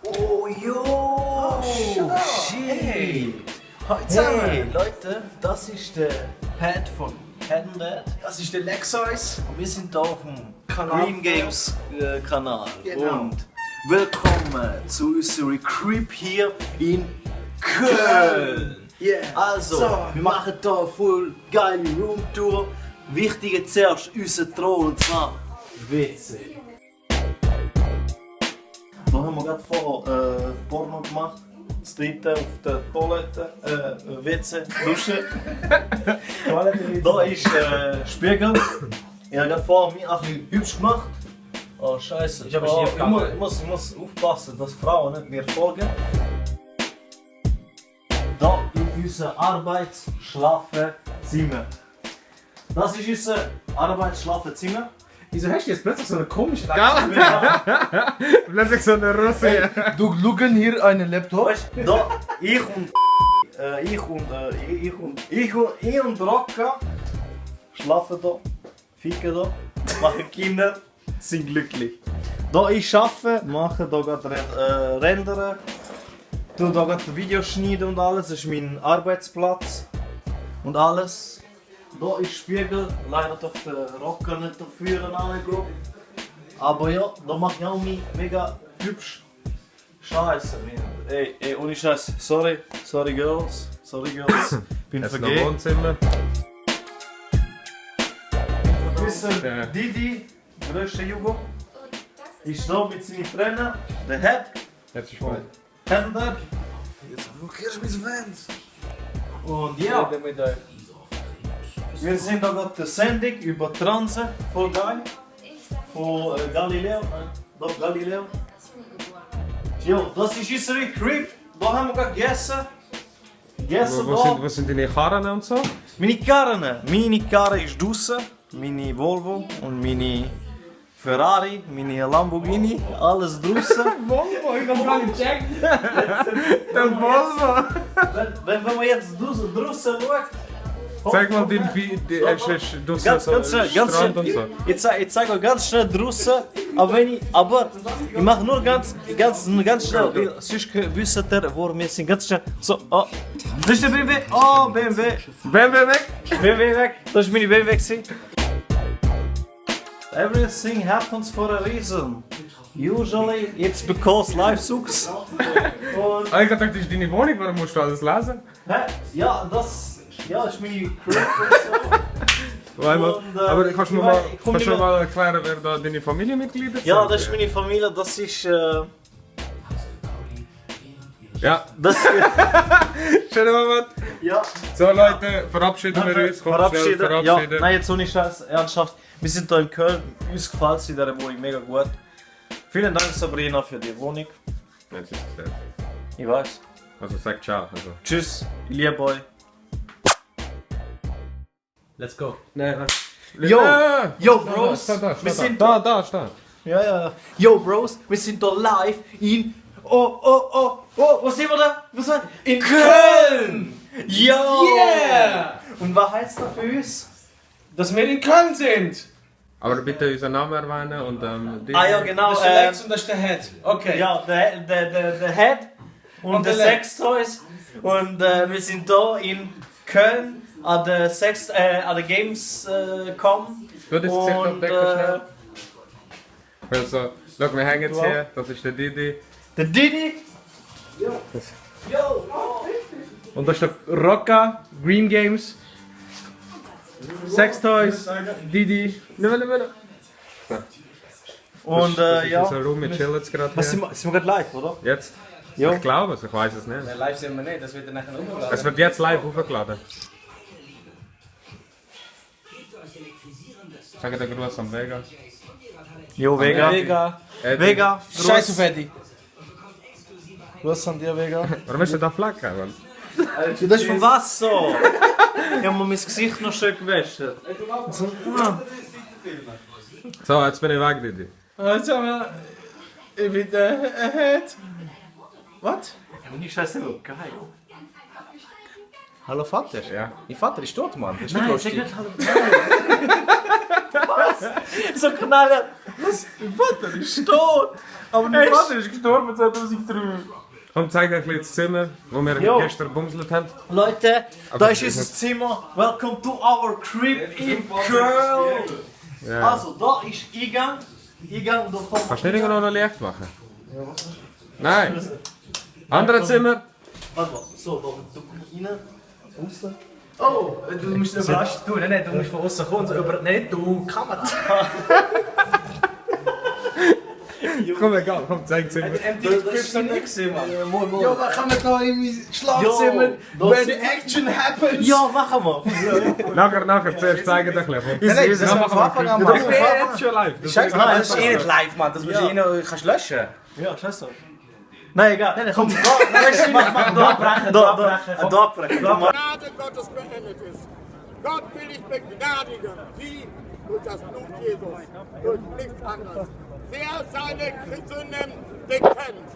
Oh, yo! Shit! Hey, Leute, das ist der Head von Head and Dad. Das ist der Lexus. Und wir sind hier auf dem Kanal Green Games Kanal. Genau. Und willkommen zu unserer Crib hier in Köln. Yeah. Also, So, wir machen hier eine voll geile Roomtour. Wichtig zuerst unser Thron, und zwar WC. Da haben wir gerade vorher Porno gemacht. Das dritte auf der Toilette, WC, Dusche. Da ist Spiegel. Ich habe gerade vorher mich ein bisschen hübsch gemacht. Oh Scheiße. Ich habe schief gegangen. Ich muss aufpassen, dass Frauen nicht mir folgen. Da in unser Arbeitsschlafenzimmer. Das ist unser Arbeitsschlafenzimmer. Wieso hast du jetzt plötzlich so eine komische Plötzlich so eine Russe. Du schauen hier einen Laptop. Weißt du, da ich und Rocca schlafen da, ficken da, machen Kinder, sind glücklich. Da ich arbeite, mache da gerade rendern, tue da gerade Videos schneiden und alles, das ist mein Arbeitsplatz und alles. Da ist Spiegel, leider darf der Rocker nicht dafür angehen. Aber ja, da mache ich auch mich mega hübsch. Scheiße, ey, ohne Scheiß, sorry Girls, bin Das ist noch vergeben. Wohnzimmer. Wissen, Didi, größter Jugo, ist da mit seinen Trainer, der Head. Jetzt ist voll. Head and Dad. Jetzt blockierst du meine Fans. Und ja, wir sind da gerade der Sendung über Transe, voll geil. Von Galileo, doch Galileo. Jo, das ist unsere Crib, da haben wir gerade gegessen. Wo sind deine Karren und so? Meine Karre ist draussen, meine Volvo und meine Ferrari, meine Lamborghini, alles draussen. Volvo, ich hab gar nicht gecheckt. Der Volvo. Wenn man jetzt draussen schaut. Zeig mal den Ganz Strand und so. schnell. Ich zeig euch ganz schnell draussen. Aber ich mache nur ganz schnell. Sonst wisst ihr, wo wir sind. Ganz schnell. So, oh. Das ist der BMW. Oh, BMW. BMW weg. BMW weg. Das ist meine BMW gewesen. Everything happens for a reason. Usually it's because life sucks. Und, Ich dachte, das ist deine Wohnung, warum musst du alles lesen? hä? Ja, das ist meine Crib und Aber kannst du mir nicht mehr- mal erklären, wer da deine Familienmitglieder sind? Ja, das ist meine Familie, das ist. Ja, Das schönen Moment. ja. So Leute, verabschieden wir uns. Komm, schnell Ja, verabschieden. nein, jetzt ohne Scheiß, ernsthaft. Wir sind hier in Köln, uns gefällt es in dieser Wohnung mega gut. Vielen Dank Sabrina für die Wohnung. Jetzt ist es Ich weiß. Also sag ciao. Also. Tschüss, ich liebe euch. Let's go. Nein, Yo, yo Bros, Da, wir sind da. ja. Yo Bros, wir sind hier live in wo sind wir da? Wo sind wir? In Köln! Yo! Yeah! Und was heißt das für uns? Dass wir in Köln sind. Aber bitte unseren Namen erwähnen und Ja genau, Das ist der Lex und das ist der Head. Okay. ja, der Head und der der Sextoys. Und wir sind hier in Köln an der Gamescom. Du das Gesicht abdecken schnell. Also, schau, wir hängen jetzt Wow. hier. Das ist der Didi. Der Didi. Und das ist der Rocca, Green Games, Sex Toys, Didi. Und Das ist ja. unser Room, wir chillen jetzt gerade Was hier. sind wir gerade live, oder? Jetzt? Jo. Ich glaube es, ich weiß es nicht. Live sind wir nicht, das wird dann nachher umgeladen. Es wird jetzt live hochgeladen. Sag den Gruß am Vega. Jo, Vega. Vega. Vega. Scheiß auf Eddie. Was an dir, Vega? Warum ist er da flacken, Mann? Das ist von was so? Ich habe mir mein Gesicht noch schön gewaschen. So, So, jetzt bin ich weg, Didi. Jetzt haben wir... Ich bin der Head. Was? Meine Scheiße, geil. Hallo Vater? Ja. Mein Vater ist tot, Mann. Das ist nicht Nein, sag lustig. nicht Hallo. Was? So knallen. Mein Vater ist tot! Aber mein Vater ist gestorben 2003. Komm, zeig euch ein bisschen das Zimmer, wo wir Jo. gestern gebumselt haben. Leute, Aber da ist das ist unser Zimmer. Welcome to our crib in Curl. Ja. Also, da ist Eingang. Eingang, da kommt... Kannst du nicht noch Licht machen? Nein. Andere Zimmer. Warte mal, so, da kommt rein. Außen. Oh, du musst es überrascht tun. Nein, du musst von außen kommen. So über... Nein, du Kamera. Komm, egal, komm, zeig Zimmer. MTV Crips noch nicht gesehen, Mann. Moin, Ja, wir kommen da in mein Schlafzimmer, Jo, das where ist- the action happens. Ja, machen wir. Nachher, zuerst zeigen dich ein bisschen. Nein, das ist von Anfang an, Mann. Ich bin jetzt schon live. Scheiße, Nein, das ist eh nicht live, Mann. Das musst du eh noch kannst löschen. Ja, scheiße. Nein, egal. Komm, Da abbrechen, da abbrechen. da abbrechen. Gnade Gottes beendet ist. Gott will dich begnadigen. Wie? Durch das Blut Jesus. Durch nichts anderes. Wer seine Sünden bekennt,